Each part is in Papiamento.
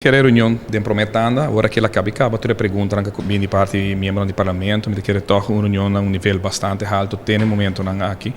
Kere reunion den prome tanda, ora cu el a cabi caba tur e preguntanan cu a bini di parti miembronan di Parlamento. Mi ta kere toch un reunion na un nivel bastante halto te na e momentonan aki.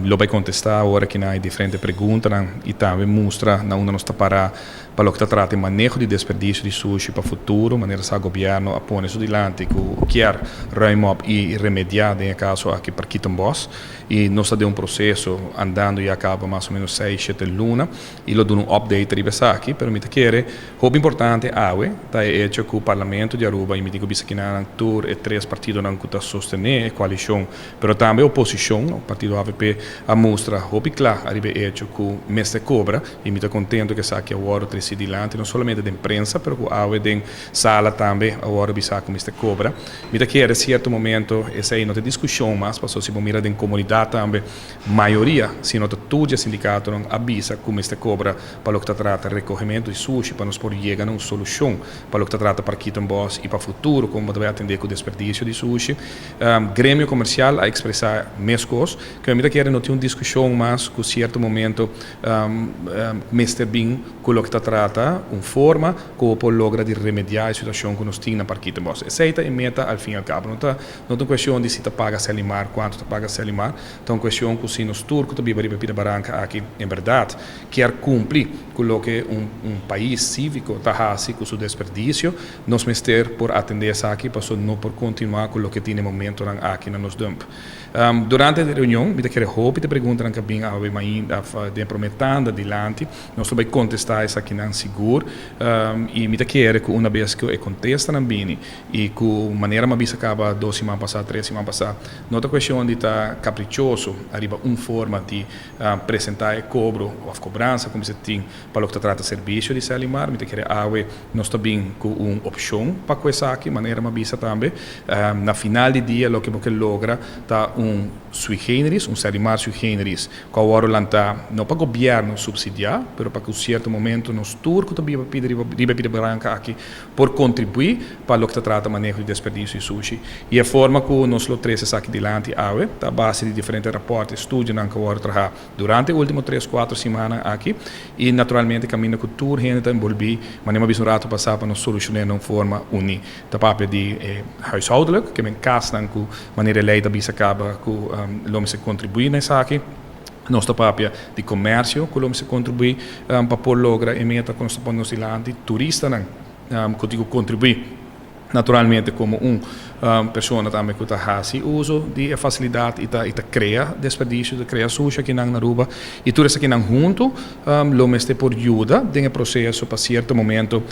Lo bay contesta ora cu nan hay diferente preguntanan y tambe mustra na unda nos ta para pa loke ta trata e maneho di desperdicio di sushi pa futuro, manera sa Gobierno a pone su dilanti cu kier ruim op y remedia den e caso aki Parkietenbos. Y nos ta den un proceso andando ya caba mas o menos seis, shete luna. Y lo duna un update riba esaki, pero mi ta kere hopi importante awe ta e hecho cu Parlamento di Aruba, y mi tin cu bisa kinanan tur e tres partidonan cu ta sostene e coalicion, pero tambe oposicion, partido avp a mustra hopi cla ariba e hecho cu mester cobra, y mi ta contento cu esaki a wordo treci dilanti no solamente den prensa, pero cu awe den sala tambe a wordo bisa cu mester cobra. Mi ta kere cierto momento esey no ta discusion mas, pasobra si bo mira den comunidad tambe, Mayoria, si no ta tur dje sindikatonan a bisa ku mester kobra pa loke ta trata rekohementu di sushi pa nos por yega na un solushon pa loke ta trata Parkietenbos i pa futuro kon bo ta bai atendé ku desperdisio di sushi. Gremio komersial a ekspresá meskos ku mi ta kere no tin un diskushon mas ku sierto momento mester bin ku loke ta trata un forma ku bo por logra di remediá e situashon ku nos tin na Parkietenbos. Esei ta e meta al fin i al kabo. No ta no ta un kueshon di si ta paga Selimar, kuantu ta paga Selimar. Ta un cuestion cu si nos tur cu ta biba riba e pida baranca aki en berdad kier cumpli cu loke un un pais civico ta haci cu su desperdicio, nos mester por atende esaki paso no por continua cu loke tin e momentonan aki na nos dump. Durante e reunion mi ta kere hopi ta preguntanan cu a bin awe mainta of den e prome tanda dilanti. Nos lo bay contesta esakinan sigur y mi ta kere cu una bes cu e contestanan bini y cu manera mi a bisa caba dos siman pasa, tres siman pasa, No ta cuestion di ta caprichoso ariba un forma di presenta e cobro of cobransa cu mester tin pa loke ta trata servicio di Selimar. Mi ta kere awe nos ta bin cu un opcion pa cu esaki, manera mi a bisa tambe. Na final di dia loke bo ke logra ta un sui generis, un Selimar sui generis, cu a wordo lanta no pa gobierno subsidia, pero pa cu cierto momento nos tur cu ta biba pida riba e pida baranca aki por kontribuí pa loke ta trata maneho di desperdisio di sushi. I e forma ku nos lo trese esaki dilanti awe ta a base di diferente rapòrt i studionan ku a wòrdu trahá durante e último tres, kuater simannan aki i naturalmente kaminda ku tur hende ta enbolbí, manera mi a bisa un ratu pasá pa nos solushoné na un forma uní. Ta papia di e huishoudelijk, ke men kasnan ku manera e lei ta bisa kaba ku lo mester kontribuí na esaki. Nos ta papia di comercio cu lo mester contribui pa por logra e meta cu nos ta pone nos dilanti. Turistanan cu tin cu contribui naturalmente como un persona tambe cu ta haci uso di e facilidad y ta y ta crea desperdicio, ta crea sushi akinan na Aruba y tur esakinan hunto lo mester por yuda den e proceso pa cierto momento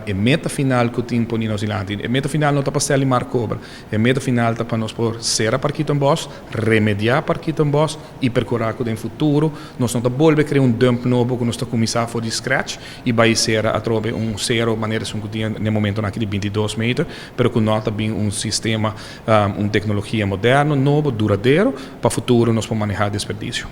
e meta final cu tin poni nos dilanti. E meta final no ta pa Selimar cobra, e meta final ta pa nos por cera Parkietenbos, remedia Parkietenbos, i perkurá ku den futuro nos no ta bolbe krea un dump nobo ku nos ta kuminsá for di scratch i bai sera atrobe un sero manera esun ku tin na e momentonan aki di 22 meter, pero ku no ta bin un sistema, un teknologia moderno, nobo, duradero pa futuro nos por manehá desperdisio.